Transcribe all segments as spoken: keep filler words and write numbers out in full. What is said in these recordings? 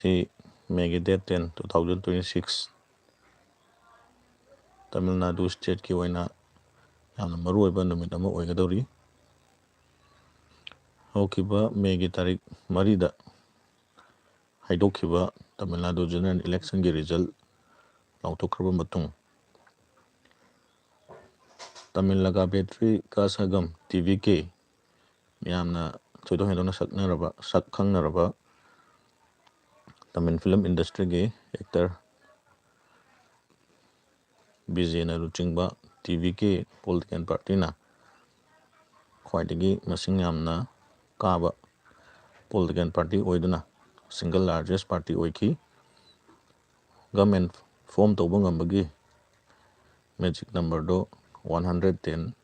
ꯁꯤ ꯃꯦꯒꯤ date ten, two thousand twenty six, Tamil Nadu stateꯀꯤ ꯑꯣꯏꯅ ꯌꯥꯝꯅ ꯃꯔꯨꯑꯣꯏꯕ ꯅꯨꯃꯤꯠ ꯑꯃ ꯑꯣꯏꯒꯗꯧꯔꯤ꯫ ꯍꯧꯈꯤꯕ ꯃꯦꯒꯤ ꯇꯥꯔꯤꯛ ꯃꯔꯤꯗ ꯍꯥꯏꯗꯣꯛꯈꯤꯕ ꯇꯥꯃꯤꯜ ꯅꯥꯗꯨ general electionꯒꯤ result ꯂꯥꯎꯊꯣꯛꯈ꯭ꯔꯕ ꯃꯇꯨꯡ, ꯇꯥꯃꯤꯜ ꯂꯒꯥ ꯕꯦꯇ꯭ꯔꯤ ꯀꯥ ꯁꯒꯝ, T V K, ꯃꯤꯌꯥꯝꯅ ꯊꯣꯏꯗꯣꯛ ꯍꯦꯟꯗꯣꯛꯅ ꯁꯛꯅꯔꯕ, ꯁꯛ ꯈꯪꯅꯔꯕ ꯇꯥꯃꯤꯜ film industryꯒꯤ actor ꯕꯤꯖꯦꯅ ꯂꯨꯆꯤꯡꯕ T V K political partyꯅ ꯈ꯭ꯋꯥꯏꯗꯒꯤ ꯃꯁꯤꯡ ꯌꯥꯝꯅ ꯀꯥꯕ political party ꯑꯣꯏꯗꯨꯅ single largest party ꯑꯣꯏꯈꯤ꯫ Government form ꯇꯧꯕ ꯉꯝꯕꯒꯤ magic numberꯗꯣ one hundred ten,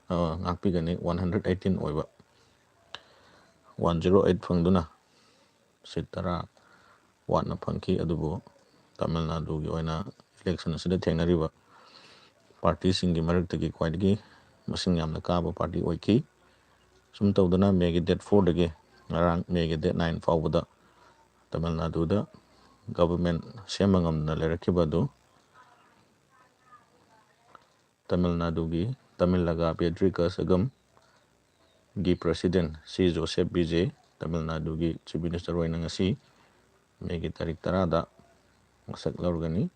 ꯑ, ꯉꯥꯛꯄꯤꯒꯅꯤ, one hundred eighteen ꯑꯣꯏꯕ, one zero eight ꯐꯪꯗꯨꯅ seat ꯇꯔꯥ ꯋꯥꯠꯅ ꯐꯪꯈꯤ꯫ ꯑꯗꯨꯕꯨ ꯇꯥꯃꯤꯜ ꯅꯥꯗꯨꯒꯤ ꯑꯣꯏꯅ election ꯑꯁꯤꯗ ꯊꯦꯡꯅꯔꯤꯕ partyꯁꯤꯡꯒꯤ ꯃꯔꯛꯇꯒꯤ ꯈ꯭ꯋꯥꯏꯗꯒꯤ ꯃꯁꯤꯡ ꯌꯥꯝꯅ ꯀꯥꯕ party ꯑꯣꯏꯈꯤ꯫ ꯁꯨꯝ ꯇꯧꯗꯅ ꯃꯦꯒꯤ date fourꯗꯒꯤ ꯉꯔꯥꯡ ꯃꯦꯒꯤ date nine ꯐꯥꯎꯕꯗ ꯇꯥꯃꯤꯜ ꯅꯥꯗꯨꯗ government ꯁꯦꯝꯕ ꯉꯝꯗꯅ ꯂꯩꯔꯛꯈꯤꯕ ꯑꯗꯨ ꯇꯥꯃꯤꯜ ꯅꯥꯗꯨꯒꯤ ꯇꯥꯃꯤꯜ ꯂꯒꯥ ꯕꯦꯇ꯭ꯔꯤ ꯀꯥ ꯁꯒꯝꯒꯤ president ꯁꯤ ꯖꯣꯁꯦꯐ ꯕꯤꯖꯦ, ꯇꯥꯃꯤꯜ ꯅꯥꯗꯨꯒꯤ chief minister ꯑꯣꯏꯅ ꯉꯁꯤ ꯃꯦꯒꯤ ꯇꯥꯔꯤꯛ ꯇꯔꯥꯗ ꯋꯥꯁꯛ ꯂꯧꯔꯒꯅꯤ꯫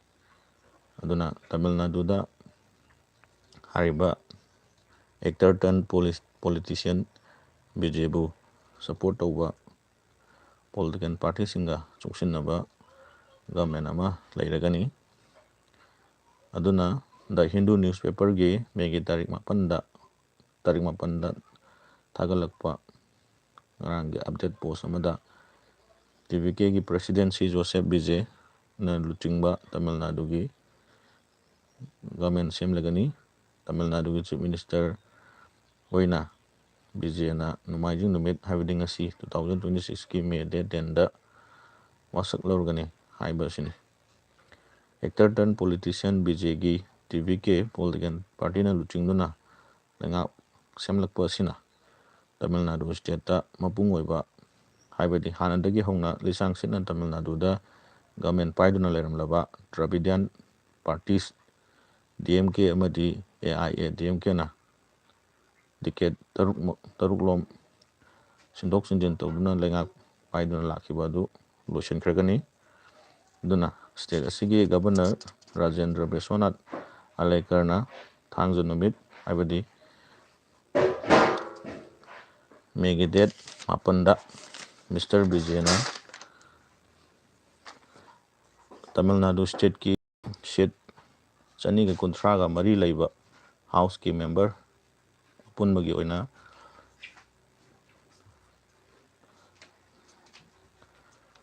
ꯑꯗꯨꯅ ꯇꯥꯃꯤꯜ ꯅꯥꯗꯨꯗ ꯍꯥꯏꯔꯤꯕ actor turn police, politician ꯕꯤꯖꯦꯕꯨ support ꯇꯧꯕ political partyꯁꯤꯡꯒ ꯆꯨꯡꯁꯤꯟꯅꯕ government ꯑꯃ ꯂꯩꯔꯒꯅꯤ꯫ ꯑꯗꯨꯅ The Hindu newspaperꯒꯤ ꯃꯦꯒꯤ ꯇꯥꯔꯤꯛ ꯃꯥꯄꯟꯗ, ꯇꯥꯔꯤꯛ ꯃꯥꯄꯟꯗ ꯊꯥꯒꯠꯂꯛꯄ ꯉꯔꯥꯡꯒꯤ update post ꯑꯃꯗ T V Kꯒꯤ president ꯁꯤ ꯖꯣꯁꯦꯐ ꯕꯤꯖꯦꯅ ꯂꯨꯆꯤꯡꯕ ꯇꯥꯃꯤꯜ ꯅꯥꯗꯨꯒꯤ government ꯁꯦꯝꯂꯒꯅꯤ꯫ ꯇꯥꯃꯤꯜ ꯅꯥꯗꯨꯒꯤ chief minister ꯑꯣꯏꯅ ꯕꯤꯖꯦꯅ ꯅꯣꯡꯃꯥꯏꯖꯤꯡ ꯅꯨꯃꯤꯠ, ꯍꯥꯏꯕꯗꯤ ꯉꯁꯤ, two thousand twenty sixꯀꯤ May date tenꯗ ꯋꯥꯁꯛ ꯂꯧꯔꯒꯅꯤ ꯍꯥꯏꯕ ꯑꯁꯤꯅꯤ꯫ Actor turn politician ꯕꯤꯖꯦꯒꯤ T V K political partyꯅ ꯂꯨꯆꯤꯡꯗꯨꯅ ꯂꯩꯉꯥꯛ ꯁꯦꯝꯂꯛꯄ ꯑꯁꯤꯅ ꯇꯥꯃꯤꯜ ꯅꯥꯗꯨ stateꯇ ꯃꯄꯨꯡ ꯑꯣꯏꯕ ꯍꯥꯏꯕꯗꯤ ꯍꯥꯟꯅꯗꯒꯤ ꯍꯧꯅ ꯂꯤꯁꯥꯡ ꯁꯤꯠꯅ ꯇꯥꯃꯤꯜ ꯅꯥꯗꯨꯗ ꯒꯃꯦꯟ ꯄꯥꯏꯗꯨꯅ ꯂꯩꯔꯝꯂꯕ ꯗ꯭ꯔꯥꯕꯤꯗꯤꯌꯥꯟ ꯄꯥꯔꯇꯤꯁ ꯗꯤ ꯑꯦꯝ ꯀꯦ ꯑꯃꯗꯤ A I A D M ꯀꯦꯅ ꯗꯤꯀꯦꯠ ꯇꯔꯨꯛ ꯇꯔꯨꯛꯂꯣꯝ ꯁꯤꯟꯗꯣꯛ ꯁꯤꯟꯖꯤꯟ ꯇꯧꯗꯨꯅ ꯂꯩꯉꯥꯛ ꯄꯥꯏꯗꯨꯅ ꯂꯥꯛꯈꯤꯕ ꯑꯗꯨ ꯂꯣꯏꯁꯤꯟꯈ꯭ꯔꯒꯅꯤ꯫ ꯑꯗꯨꯅ ꯁ꯭ꯇꯦꯠ ꯑꯁꯤꯒꯤ ꯒꯕꯔꯅꯔ ꯔꯥꯖꯦꯟꯗ꯭ꯔ ꯕꯤꯁ꯭ꯋꯅꯥꯊ ꯑꯂꯦꯀꯔꯅ ꯊꯥꯡꯖ ꯅꯨꯃꯤꯠ, ꯍꯥꯏꯕꯗꯤ ꯃꯦꯒꯤ ꯗꯦꯠ ꯃꯥꯄꯟꯗ ꯃꯤꯁꯇꯔ ꯕꯤꯖꯦꯅ ꯇꯥꯃꯤꯜ ꯅꯥꯗꯨ ꯁ꯭ꯇꯦꯠꯀꯤ ꯁꯤꯠ ꯆꯅꯤꯒ ꯀꯨꯟꯊ꯭ꯔꯥꯒ ꯃꯔꯤ ꯂꯩꯕ ꯍꯥꯎꯁꯀꯤ ꯃꯦꯝꯕꯔ ꯑꯄꯨꯟꯕꯒꯤ ꯑꯣꯏꯅ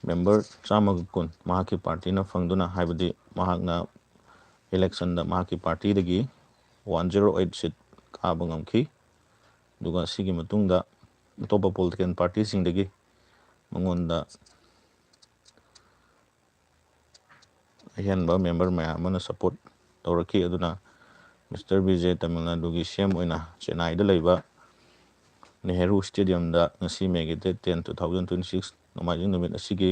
ꯃꯦꯝꯕꯔ ꯆꯥꯝꯃꯒ ꯀꯨꯟ ꯃꯍꯥꯛꯀꯤ ꯄꯥꯔꯇꯤꯅ ꯐꯪꯗꯨꯅ, ꯍꯥꯏꯕꯗꯤ ꯃꯍꯥꯛꯅ ꯏꯂꯦꯛꯁꯟꯗ ꯃꯍꯥꯛꯀꯤ ꯄꯥꯔꯇꯤꯗꯒꯤ ꯋꯥꯟ ꯖꯦꯔꯣ ꯑꯩꯠ ꯁꯤꯠ ꯀꯥꯕ ꯉꯝꯈꯤ꯫ ꯑꯗꯨꯒ ꯁꯤꯒꯤ ꯃꯇꯨꯡꯗ ꯑꯇꯣꯞꯄ ꯄꯣꯂꯤꯇꯤꯀꯦꯜ ꯄꯥꯔꯇꯤꯁꯤꯡꯗꯒꯤ ꯃꯉꯣꯟꯗ ꯑꯍꯦꯟꯕ ꯃꯦꯝꯕꯔ ꯃꯌꯥꯝ ꯑꯃꯅ ꯁꯄꯣꯔꯠ ꯇꯧꯔꯛꯈꯤ꯫ ꯑꯗꯨꯅ ꯃꯤꯁꯇꯔ ꯕꯤꯖꯦ ꯇꯥꯃꯤꯜ ꯅꯥꯗꯨꯒꯤ ꯁꯤ ꯑꯦꯝ ꯑꯣꯏꯅ ꯆꯦꯟꯅꯥꯏꯗ ꯂꯩꯕ ꯅꯦꯍꯔꯨ ꯁ꯭ꯇꯦꯗꯤꯌꯝꯗ ꯉꯁꯤ ꯃꯦꯒꯤ date ten, two thousand twenty six, ꯅꯣꯡꯃꯥꯏꯖꯤꯡ ꯅꯨꯃꯤꯠ ꯑꯁꯤꯒꯤ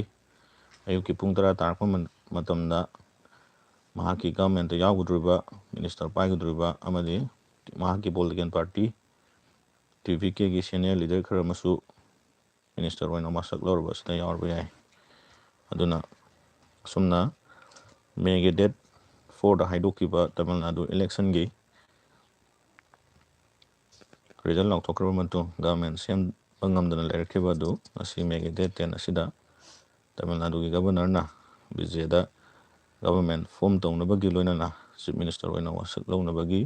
ꯑꯌꯨꯛꯀꯤ ꯄꯨꯡ ꯇꯔꯥ ꯇꯥꯔꯛꯄ ꯃ-, ꯃꯇꯝꯗ ꯃꯍꯥꯛꯀꯤ ꯒꯚꯔꯟꯃꯦꯟꯠꯇ ꯌꯥꯎꯒꯗꯧꯔꯤꯕ, ꯃꯤꯅꯤꯁꯇꯔ ꯄꯥꯏꯒꯗꯧꯔꯤꯕ ꯑꯃꯗꯤ ꯃꯍꯥꯛꯀꯤ ꯄꯣꯂꯤꯇꯤꯀꯦꯜ ꯄꯥꯔꯇꯤ ꯇꯤ ꯚꯤ ꯀꯦꯒꯤ ꯁꯦꯅꯤꯌꯔ ꯂꯤꯗꯔ ꯈꯔ ꯑꯃꯁꯨ ꯃꯤꯅꯤꯁꯇꯔ ꯑꯣꯏꯅ ꯋꯥꯁꯛ ꯂꯧꯔꯕ ꯑꯁꯤꯗ ꯌꯥꯎꯔꯕ ꯌꯥꯏ꯫ ꯑꯗꯨꯅ ꯑꯁꯨꯝꯅ ꯃꯦꯒꯤ ꯗꯦꯠ ꯐꯣꯔꯗ ꯍꯥꯏꯗꯣꯛꯈꯤꯕ ꯇꯥꯃꯤꯜ ꯅꯥꯗꯨ ꯏꯂꯦꯛꯁꯟꯒꯤ ꯔꯤꯖꯜ ꯂꯥꯎꯊꯣꯛꯈ꯭ꯔꯕ ꯃꯇꯨꯡ ꯒꯚꯔꯟꯃꯦꯟꯠ ꯁꯦꯝꯕ ꯉꯝꯗꯅ ꯂꯩꯔꯛꯈꯤꯕ ꯑꯗꯨ ꯉꯁꯤ ꯃꯦꯒꯤ ꯗꯦꯠ ꯇꯦꯟ ꯑꯁꯤꯗ ꯇꯥꯃꯤꯜ ꯅꯥꯗꯨꯒꯤ ꯒꯚꯔꯅꯔꯅ ꯕꯤꯖꯦꯗ ꯒꯚꯔꯟꯃꯦꯟꯠ ꯐꯣꯔꯝ ꯇꯧꯅꯕꯒꯤ ꯂꯣꯏꯅꯅ ꯆꯤꯐ ꯃꯤꯅꯤꯁꯇꯔ ꯑꯣꯏꯅ ꯋꯥꯁꯛ ꯂꯧꯅꯕꯒꯤ,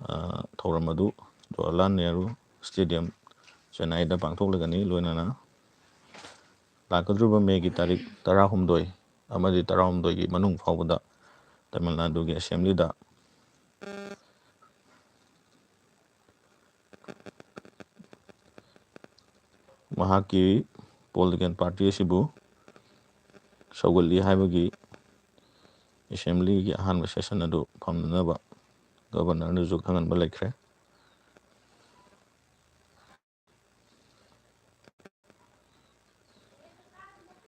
ꯑ, ꯊꯧꯔꯝ ꯑꯗꯨ ꯖꯋꯥꯍꯔꯂꯥꯜ ꯅꯦꯍꯔꯨ ꯁ꯭ꯇꯦꯗꯤꯌꯝ ꯆꯦꯟꯅꯥꯏꯗ ꯄꯥꯡꯊꯣꯛꯂꯒꯅꯤ꯫ ꯂꯣꯏꯅꯅ ꯂꯥꯛꯀꯗꯧꯔꯤꯕ ꯃꯦꯒꯤ ꯇꯥꯔꯤꯛ ꯇꯔꯥꯍꯨꯝꯗꯣꯏ ꯑꯃꯗꯤ ꯇꯔꯥꯍꯨꯝꯗꯣꯏꯒꯤ ꯃꯅꯨꯡ ꯐꯥꯎꯕꯗ ꯇꯥꯃꯤꯜ ꯅꯥꯗꯨꯒꯤ ꯑꯦꯁꯦꯝꯕ꯭ꯂꯤꯗ ꯃꯍꯥꯛꯀꯤ ꯄꯣꯂꯤꯇꯤꯀꯦꯜ ꯄꯥꯔꯇꯤ ꯑꯁꯤꯕꯨ ꯁꯧꯒꯠꯂꯤ ꯍꯥꯏꯕꯒꯤ ꯑꯦꯁꯦꯝꯕ꯭ꯂꯤꯒꯤ ꯑꯍꯥꯟꯕ ꯁꯦꯁꯟ ꯑꯗꯨ ꯐꯝꯅꯅꯕ ꯒꯚꯔꯅꯔꯅꯁꯨ ꯈꯪꯍꯟꯕ ꯂꯩꯈ꯭ꯔꯦ꯫